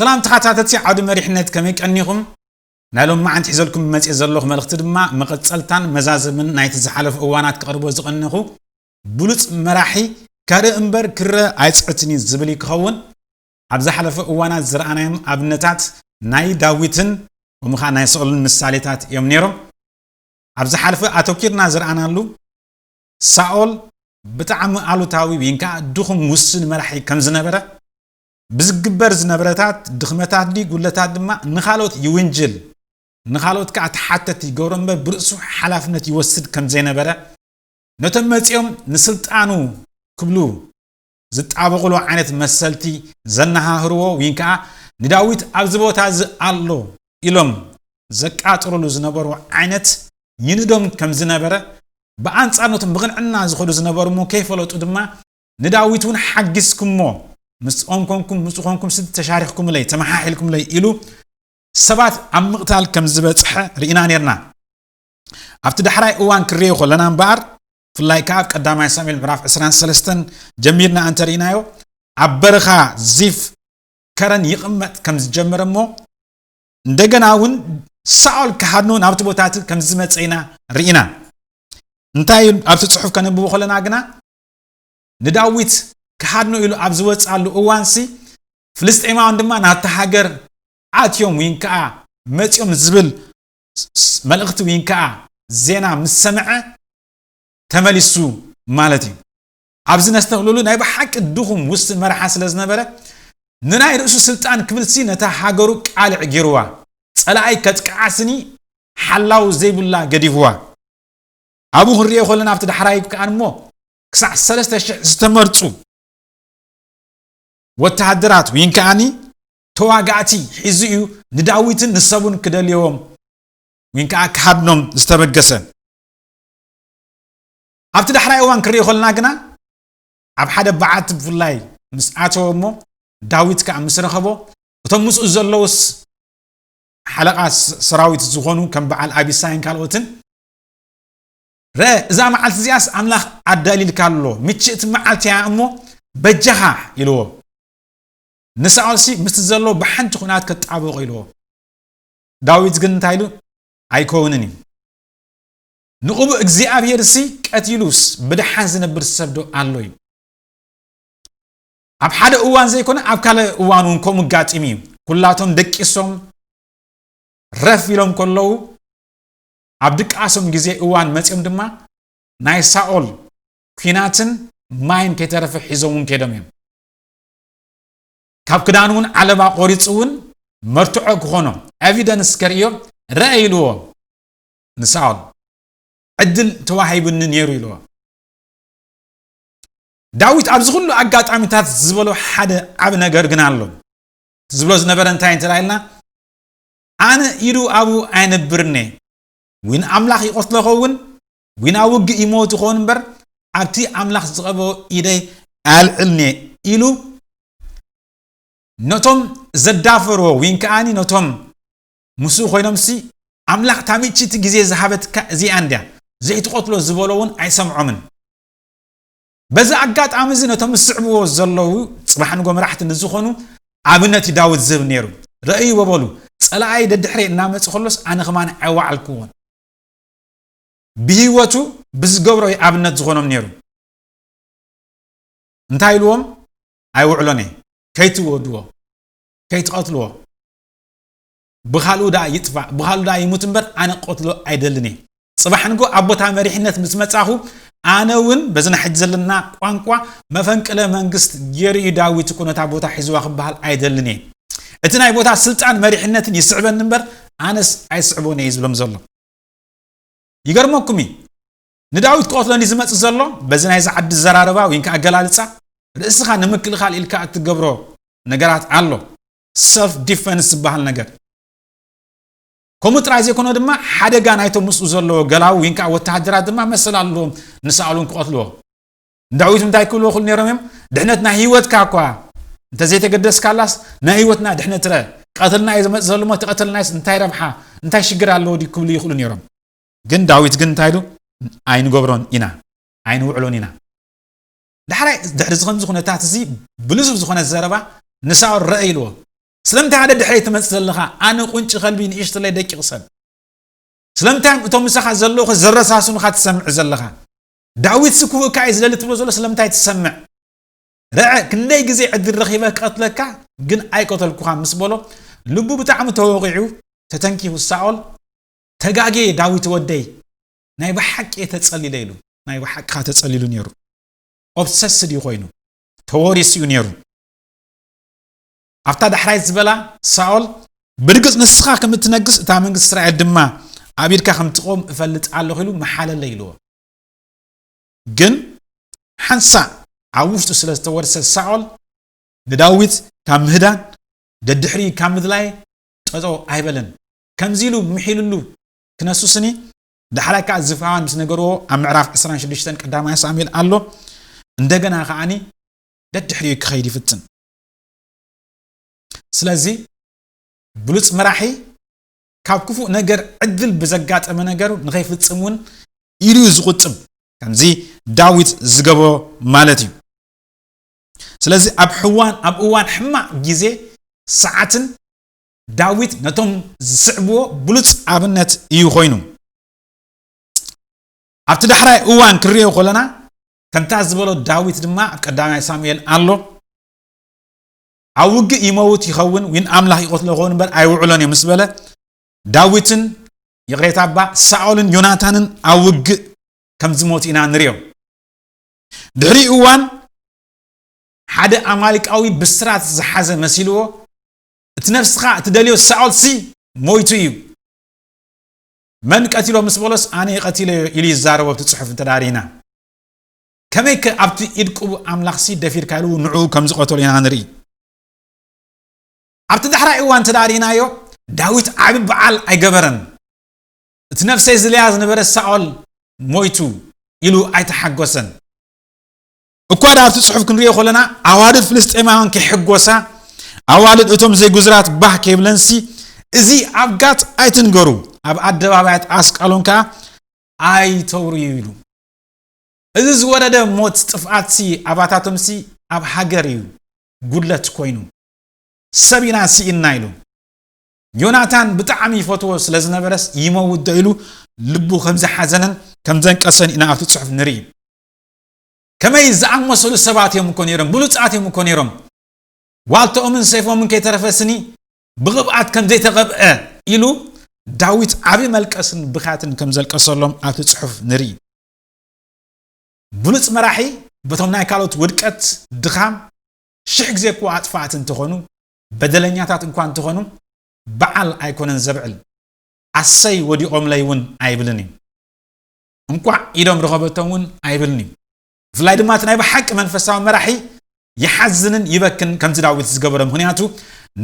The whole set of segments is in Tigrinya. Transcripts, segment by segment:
ሰላም ተኸታተልቲ ዓውዲ መሪሕነት፣ ከመይ ቀኒኹም? ናይ ሎማዓንቲ ሒዘልኩም መፅእ ዘለኹ መልእኽቲ ድማ መቐፀልታን መዛዘምን ናይቲ ዝሓለፉ እዋናት ክቐርቦ ዝቐነኹ ብሉፅ መራሒ ከርኢ እምበር ክረ ኣይፅዕትን እዩ ዝብል እዩ ክኸውን። ኣብ ዝሓለፈ እዋናት ዝረኣናዮም ኣብነታት ናይ ዳዊትን ከምኡ ኸዓ ናይ ሳኦልን ምሳሌታት እዮም ነይሮም። ኣብ ዝሓለፈ ኣተኪርና ዝረኣናሉ ሳኦል ብጣዕሚ ኣሉታዊ ወይን ከዓ ድኹም ውስን መራሒ ከም ዝነበረ፣ ብዝግበር ዝነበረታት ድኽመታት ድዩ ጉለታት ድማ ንኻልኦት ይውንጅል፣ ንኻልኦት ከዓ ተሓተቲ ይገብሮ እምበር ብርእሱ ሓላፍነት ይወስድ ከም ዘይነበረ፣ ነቶም መፂኦም ንስልጣኑ ክብሉ ዝጣበቑሉ ዓይነት መሰልቲ ዘነሃህርዎ ወይን ከዓ ንዳዊት ኣብዚ ቦታ እዚ ኣሎ ኢሎም ዘቃጥርሉ ዝነበሩ ዓይነት ይንዶም ከም ዝነበረ፣ ብኣንጻር ነቶም ብቕንዕና ዝኸዱ ዝነበሩ እሞ ከይፈለጡ ድማ ንዳዊት እውን ሓጊዝኩሞ፣ ምስኦም ኮንኩም፣ ምስኡ ኮንኩም ስዲ ተሻሪኽኩምለይ፣ ተመሓሒልኩምለይ ኢሉ ሰባት ኣብ ምቕታል ከም ዝበጽሐ ርኢና ነርና። ኣብቲ ዳሕራይ እዋን ክርእዮ ከለና እምበኣር፣ ብፍላይ ከኣ ኣብ ቀዳማይ ሳሙኤል ምዕራፍ ዕስራን ሰለስተን ጀሚርና እንተርኢናዮ፣ ኣብ በረኻ ዚፍ ከረን ይቕመጥ ከም ዝጀመረ እሞ፣ እንደገና እውን ሳኦል ክሃድኖ ናብቲ ቦታ እቲ ከም ዝመጸ ኢና ርኢና። እንታይ እዩ ኣብቲ ጽሑፍ ከነብቦ ከለና ግና፣ ንዳዊት ክሃድኖ ኢሉ ኣብ ዝወጽኣሉ እዋንሲ፣ ፍልስጤማውያን ድማ ናብታ ሃገር ኣትዮም ወይን ከኣ መጽዮም ዝብል ስ-፣ ስ-፣ መልእኽቲ ወይን ከኣ ዜና ምስ ሰምዐ ተመሊሱ ማለት እዩ። ኣብዚ ነስተብህለሉ ናይ ብሓቂ ድኹም ውስን መራሓ ስለ ዝነበረ፣ ንናይ ርእሱ ስልጣን ክብልሲ ነታ ሃገሩ ቃልዕ ገይርዋ። ጸላኣይ ከጥቅዓ ስኒ ሓላው ዘይብላ ገዲፍዋ። ኣብኡ ክንርእዮ ከለና ኣብቲ ዳሕራይ ከኣ እሞ ክሳዕ ሰለስተ ሽሕ ዝተመርጹ ወተሃደራት ወይን ከኣኒ ተዋጋእቲ ሒዙ እዩ ንዳዊትን ንሰቡን ክደልዮዎም ወይን ከኣ ክሃድኖም ዝተበገሰ። ኣብቲ ዳሕራይ እዋን ክርእዮ ከለና ግና ኣብ ሓደ በዓቲ ብፍላይ ምስ ኣተወ እሞ ዳዊት ከኣ ምስ ረኸቦ እቶም ምስኡ ዘለውስ ሓለቓ ስ-፣ ሰራዊት ዝኾኑ ከም በዓል ኣቢሳይን ካልኦትን፣ "ረ፣ እዛ መዓልቲ እዚኣስ ኣምላኽ ኣዳሊልካ ኣሎ፣ ምችእቲ መዓልቲ እያ እሞ በጃኻ" ኢልዎ። ንሳኦልሲ ምስቲ ዘሎ ብሓንቲ ኹናት ክጣበቖ ኢልዎ። ዳዊት ግን እንታይ ኢሉ? "ኣይከውንን እዩ። ንቕቡእ እግዚኣብሄርሲ ቀቲሉስ ብደሓን ዝነብር ሰብ ዶ ኣሎ?" እዩ። ኣብ ሓደ እዋን ዘይኮነ ኣብ ካልእ እዋን እውን ከምኡ ኣጋጢሙ እዩ። ኩላቶም ደቂሶም ረፍ ኢሎም ከለዉ፣ ኣብ ድቃሶም ግዜ እዋን መጺኦም ድማ ናይ ሳኦል ኲናትን ማይን ከይተረፈ ሒዞም እውን ከይዶም እዮም። ካብ ክዳኑ እውን ዓለባ ቆሪጹ እውን መርትዖ ክኾኖ፣ ኤቪደንስ ከርእዮ፣ "ረአ" ኢልዎ ንሳኦል። "ዕድል ተዋሂቡኒ ነይሩ" ኢልዎ። ዳዊት ኣብዚ ኩሉ ኣጋጣሚታት ዝበሎ ሓደ ዓቢ ነገር ግን ኣሎ። እቲ ዝብሎ ዝነበረ እንታይ እንተ ኢልና፣ "ኣነ ኢዱ ኣብኡ ኣይነብርን እየ። ዊን ኣምላኽ ይቐትሎ ኸውን፣ ዊን ኣብ ውግእ ይሞት ይኸውን እምበር፣ ኣብቲ ኣምላኽ ዝቐበኦ ኢደይ ኣልዕልን እየ" ኢሉ ነቶም ዘዳፈርዎ ዊን ከኣኒ ነቶም ምስኡ ኮይኖምሲ፣ "ኣምላኽ እታ ምችቲ ግዜ ዝሃበትካ እዚኣ እንድያ፣ ዘይትቐትሎ" ዝበሎ እውን ኣይሰምዖምን። በዚ ኣጋጣሚ እዚ ነቶም ዝስዕብዎ ዘለዉ ጽባሕ ንጎ መራሕቲ ንዝኾኑ ኣብነት እዩ ዳዊት ዝህብ ነይሩ። "ረእይዎ" በሉ፣ "ጸላኣይ ደድሕረይ እናመጸ ከሎስ ኣነ ከማን ኣይወዓልክዎን።" ብህይወቱ ብዝገብሮ እዩ ኣብነት ዝኾኖም ነይሩ። እንታይ ኢልዎም? "ኣይውዕሎን እየ፣ ከይትወድዎ፣ ከይትቐትልዎ፣ ብኻልኡ ደኣ ይጥፋእ፣ ብኻልኡ ደኣ ይሙት እምበር ኣነ ክቐትሎ ኣይደልን እየ። ጽባሕ ንጎ ኣብ ቦታ መሪሕነት ምስ መጻኹ፣ ኣነ እውን በዚ ናይ ሕጂ ዘለና ቋንቋ መፈንቅለ መንግስት ገይሩ እዩ ዳዊት እኮ ነታ ቦታ ሒዝዋ ክበሃል ኣይደልን እየ። እቲ ናይ ቦታ ስልጣን መሪሕነትን ይስዕበኒ እምበር ኣነስ ኣይስዕቦን እየ" እዩ ዝብሎም ዘሎ። ይገርመኩም እዩ። ንዳዊት ክቐትሎ እንዲ ዝመጽእ ዘሎ፣ በዚ ናይዚ ዓዲ ዘራረባ ወይ ከዓ ኣገላልጻ፣ ርእስኻ ንምክልኻል ኢልካ እትገብሮ ነገራት ኣሎ። ሰልፍ ዲፈንስ ዝበሃል ነገር። ከምኡ ጥራይ ዘይኮነ ድማ፣ ሓደጋ ናይቶም ምስኡ ዘለዎ ገላዊ ወይ ከዓ ወተሃደራት ድማ መሰል ኣለዎም ንሳኦል እውን ክቐትልዎ። ንዳዊት እንታይ ክብልዎ ይኽእሉ ነይሮም እዮም? "ድሕነት ናይ ህይወትካ እኳ እንተዘይተገደስካላስ፣ ናይ ህይወትና ድሕነት ረ፣ ቀትልና እዩ ዝመጽእ ዘሎ እሞ፣ እቲ ቀትልናይስ እንታይ ረብሓ፣ እንታይ ሽግር ኣለዎ ድዩ?" ክብሉ ይኽእሉ ነይሮም። ግን ዳዊት ግን እንታይ ኢሉ? "ኣይንገብሮን ኢና፣ ኣይንውዕሎን ኢና።" ዳሕራይ ድሕሪ እዚ ከምዚ ኩነታት እዚ ብልዙብ ዝኾነ ዘረባ ንሳኦል ረአ ኢልዎ። ስለምንታይ ሓደ ድሕረይ ትመጽእ ዘለኻ? ኣነ ቁንጪ ከልቢ ንእሽትለይ ደቂቕ ሰብ። ስለምንታይ እቶም ምሳኻ ዘለዉ ዘረሳስኑኻ ትሰምዕ ዘለኻ? ዳዊት ስኩብካ እዩ ዝደሊ ትብሎ ዘሎ ስለምንታይ ትሰምዕ? ረዐ ክንደይ ግዜ ዕድል ረኺበ ክቐትለካ ግን ኣይቀተልኩኻ ምስ በሎ ልቡ ብጣዕሚ ተወቂዑ ተተንኪፉ ሳኦል ተጋጌ ዳዊት ወደይ ናይ ብሓቂ እየ ተጸሊለ ኢሉ ናይ ብሓቅኻ ተጸሊሉ ነይሩ። ኦብሰስድ እዩ ኮይኑ ተወሪሱ እዩ ነይሩ። ኣብታ ዳሕራይ ዝበላ ሳኦል ብርግጽ ንስኻ ከም እትነግስ እታ መንግስቲ እስራኤል ድማ ኣብ ኢድካ ከም ትቆም እፈልጥ ኣለኹ ኢሉ መሓለለ ኢልዎ። ግን ሓንሳእ ኣብ ውሽጡ ስለ ዝተወርሰ ሳኦል ንዳዊት ካብ ምህዳን ደድሕሪ ካብ ምድላይ ጠጠው ኣይበለን። ከምዚ ኢሉ ምሒልሉ ክነሱ ስኒ ዳሕራይ ከዓ ዝፍሃዋን ምስ ነገርዎ ኣብ ምዕራፍ ዕስራን ሽዱሽተን ቀዳማይ ሳሙኤል ኣሎ። እንደገና ከዓኒ ደድሕሪኡ ክኸይድ ይፍትን። ስለዚ ብሉፅ መራሒ ካብ ክፉእ ነገር ዕድል ብዘጋጠመ ነገሩ ንኸይፍፅም እውን ኢሉ እዩ ዝቁጥብ። ከምዚ ዳዊት ዝገበሮ ማለት እዩ። ስለዚ ኣብ ሕዋን ኣብ እዋን ሕማቕ ግዜ ሰዓትን ዳዊት ነቶም ዝስዕብዎ ብሉፅ ኣብነት እዩ ኮይኑ። ኣብቲ ዳሕራይ እዋን ክንሪኦ ከለና ከምታ ዝበሎ ዳዊት ድማ ኣብ ቀዳማይ ሳሙኤል ኣሎ። ኣብ ውግእ ይመውት ይኸውን ዊን ኣምላኽ ይቐትሎ ይኸውን እምበር ኣይውዕሎን እዮም ምስ በለ ዳዊትን ይቕሬታ እባ ሳኦልን ዮናታንን ኣብ ውግእ ከም ዝሞቱ ኢና ንሪኦ። ድሕሪ እዋን ሓደ ኣማሊቃዊ ብስራት ዝሓዘ መሲልዎ እቲ ነፍስኻ እትደልዮ ሳኦል ሲ ሞይቱ እዩ። መን ቀቲሎ ምስ በሎስ ኣነ ቀቲለዮ ኢሉ ይዛረቦ ኣብቲ ጽሑፍ እንተ ዳሪና ከመይ ከ ኣብቲ ኢድ ቅቡእ ኣምላኽሲ ደፊርካ ኢሉ ንዕኡ ከም ዝቐተሉ ኢና ንርኢ። ኣብቲ ዳሕራይ እዋን እንተ ዳሪናዮ ዳዊት ዓቢ በዓል ኣይገበረን። እቲ ነፍሰይ ዝለያ ዝነበረ ሳኦል ሞይቱ ኢሉ ኣይተሓጎሰን። እኳ ዳ ኣብቲ ጽሑፍ ክንሪኦ ከለና ኣዋልድ ፍልስጤማውያን ከይሕጎሳ ኣዋልድ እቶም ዘይጉዝራት ባህ ከይብለንሲ እዚ ኣብ ጋት ኣይትንገሩ ኣብ ኣደባባያት ኣስቃሎን ከኣ ኣይተውርዩ ኢሉ። እዚ ዝወረደ ሞት ጥፍኣትሲ ኣባታቶምሲ ኣብ ሃገር እዩ ጉድለት ኮይኑ ሰብ ኢና ስኢንና ኢሉ። ዮናታን ብጣዕሚ ይፈትዎ ስለ ዝነበረስ ይመውት ዶ ኢሉ ልቡ ከም ዝሓዘነን ከም ዘንቀሰን ኢና ኣብቲ ጽሑፍ ንርኢ። ከመይ ዝኣመሰሉ ሰባት እዮም እኮ ነይሮም፣ ብሉጻት እዮም እኮ ነይሮም። ዋልታኦምን ሰይፎምን ከይተረፈ ስኒ ብቕብኣት ከም ዘይተቐብአ ኢሉ ዳዊት ዓቢ መልቀስን ብኻትን ከም ዘልቀሰሎም ኣብቲ ጽሑፍ ንርኢ። ብሉጽ መራሒ በቶም ናይ ካልኦት ውድቀት ድኻም ሽሕ ግዜ እኮ ኣጥፋእቲ እንተኾኑ በደለኛታት እንኳ እንተኾኑ በዓል ኣይኮነን ዘብዕል። ኣሰይ ወዲቖምለይ እውን ኣይብልን እዩ። እንቋዕ ኢዶም ረኸበቶም እውን ኣይብልን እዩ። ብፍላይ ድማ እቲ ናይ ብሓቂ መንፈሳዊ መራሒ ይሓዝንን ይበክን ከምቲ ዳዊት ዝገበሮ። ምኽንያቱ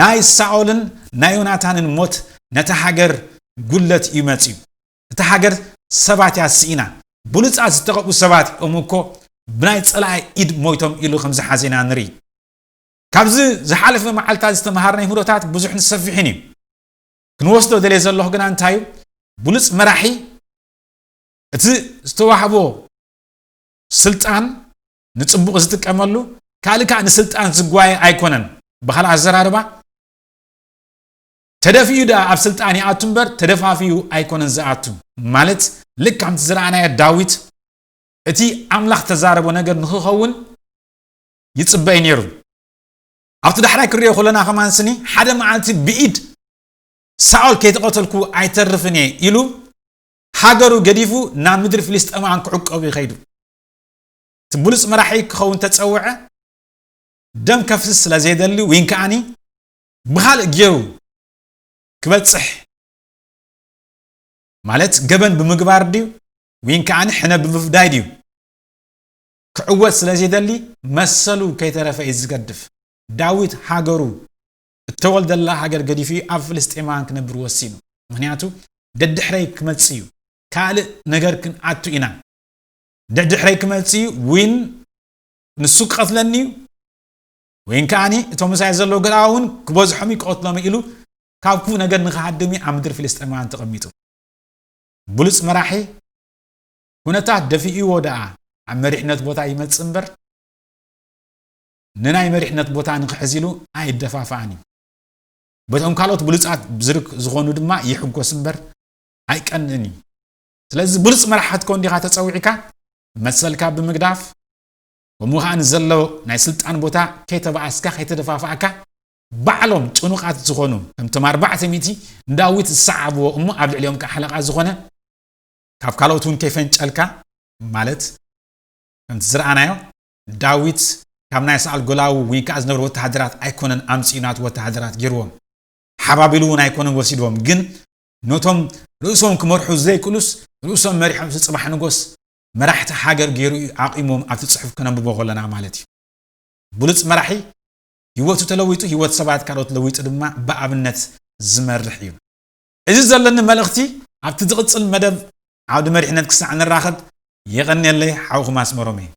ናይ ሳኦልን ናይ ዮናታንን ሞት ነታ ሃገር ጉለት እዩ መጽዩ። እታ ሃገር ሰባት እያ ስኢና። ብሉጻት ዝተቐብኡ ሰባት እዮም እኮ ብናይ ጸላኢ ኢድ ሞይቶም ኢሉ ከም ዝሓዘና ንርኢ። ካብዚ ዝሓለፈ መዓልታት ዝተምሃርናይ ምህሮታት ብዙሕን ሰፊሕን እዩ። ክንወስዶ ደልየ ዘለኹ ግና እንታይ እዩ? ብሉጽ መራሒ እቲ ዝተዋህቦ ስልጣን ንጽቡቕ ዝጥቀመሉ ካልእ ከዓ ንስልጣን ዝጓየ ኣይኮነን። ብኻልእ ኣዘራርባ ተደፊኡ ደኣ ኣብ ስልጣን ይኣቱ እምበር ተደፋፊኡ ኣይኮነን ዝኣቱ። ማለት ልክ ከምቲ ዝረኣናዮ ዳዊት እቲ ኣምላኽ ተዛረቦ ነገር ንኽኸውን ይጽበ እዩ ነይሩ። ኣብቲ ዳሕራይ ክሪኦ ከለና ከማን ስኒ ሓደ መዓልቲ ብኢድ ሳኦል ከይተቐተልኩ ኣይተርፍን እየ ኢሉ ሃገሩ ገዲፉ ናብ ምድሪ ፍልስጤማውያን ክዕቀቡ ይኸይዱ። እቲ ብሉፅ መራሒ ክኸውን ተፀውዐ ደም ከፍስስ ስለ ዘይደሊ ወይን ከዓኒ ብኻልእ ገይሩ ክበፅሕ ማለት ገበን ብምግባር ድዩ ወይን ከዓኒ ሕነ ብምፍዳይ ድዩ ክዕወት ስለ ዘይደሊ መሰሉ ከይተረፈ እዩ ዝገድፍ። ዳዊት ሃገሩ እተወልደላ ሃገር ገዲፉ እዩ ኣብ ፍልስጤማውያን ክነብር ወሲኑ። ምክንያቱ ደድሕረይ ክመጽእ እዩ፣ ካልእ ነገር ክንኣቱ ኢና። ደድሕረይ ክመጽእ እዩ፣ ዊን ንሱ ክቐትለኒ እዩ፣ ወይን ከዓኒ እቶም ምሳይ ዘለዉ ገለዋ እውን ክበዝሖም እዩ ክቐትሎም እዩ ኢሉ ካብ ክፉእ ነገር ንኽሃድም እዩ ኣብ ምድሪ ፍልስጤማውያን ተቐሚጡ። ብሉጽ መራሒ ኩነታት ደፊእዎ ደኣ ኣብ መሪሕነት ቦታ ይመጽእ እምበር ንናይ መሪሕነት ቦታ ንኽሕዝ ኢሉ ኣይደፋፍኣን እዩ። በቶም ካልኦት ብሉጻት ዝርክ ዝኾኑ ድማ ይሕጎስ እምበር ኣይቀንእን እዩ። ስለዚ ብሉጽ መራሒ ክትከውን ዲኻ ተጸዊዕካ? መሰልካ ብምግዳፍ፣ ከምኡ ኸኣ ንዘሎ ናይ ስልጣን ቦታ ከይተባኣስካ፣ ከይተደፋፋእካ፣ ባዕሎም ጭኑቓት ዝኾኑ፣ ከምቶም ኣርባዕተ ሚእቲ ንዳዊት ዝሰዓብዎ እሞ ኣብ ልዕሊኦም ከኣ ሓለቓ ዝኾነ፣ ካብ ካልኦት እውን ከይፈንጨልካ፣ ማለት ከምቲ ዝረኣናዮ፣ ዳዊት ካብ ናይ ሳኦል ጎላዊ ወይ ከኣ ዝነበሩ ወተሃደራት ኣይኮነን ኣምጺኡ ናቱ ወተሃደራት ገይርዎም፣ ሓባቢሉ እውን ኣይኮነን ወሲድዎም። ግን ነቶም ርእሶም ክመርሑ ዘይክእሉስ ርእሶም መሪሖም ጽባሕ ንጎስ መራሕቲ ሃገር ገይሩ እዩ ኣቂሞም ኣብቲ ጽሑፍ ከነንብቦ ከለና ማለት እዩ። ብሉጽ መራሒ ህይወቱ ተለዊጡ፣ ህይወት ሰባት ካልኦት ለዊጡ ድማ ብኣብነት ዝመርሕ እዩ። እዚ ዘለኒ መልእኽቲ ኣብቲ ዝቕጽል መደብ ዓውዲ መሪሕነት ክሳዕ ንራኸብ የቐንየለይ። ሓውኹም ኣስመሮም እየ።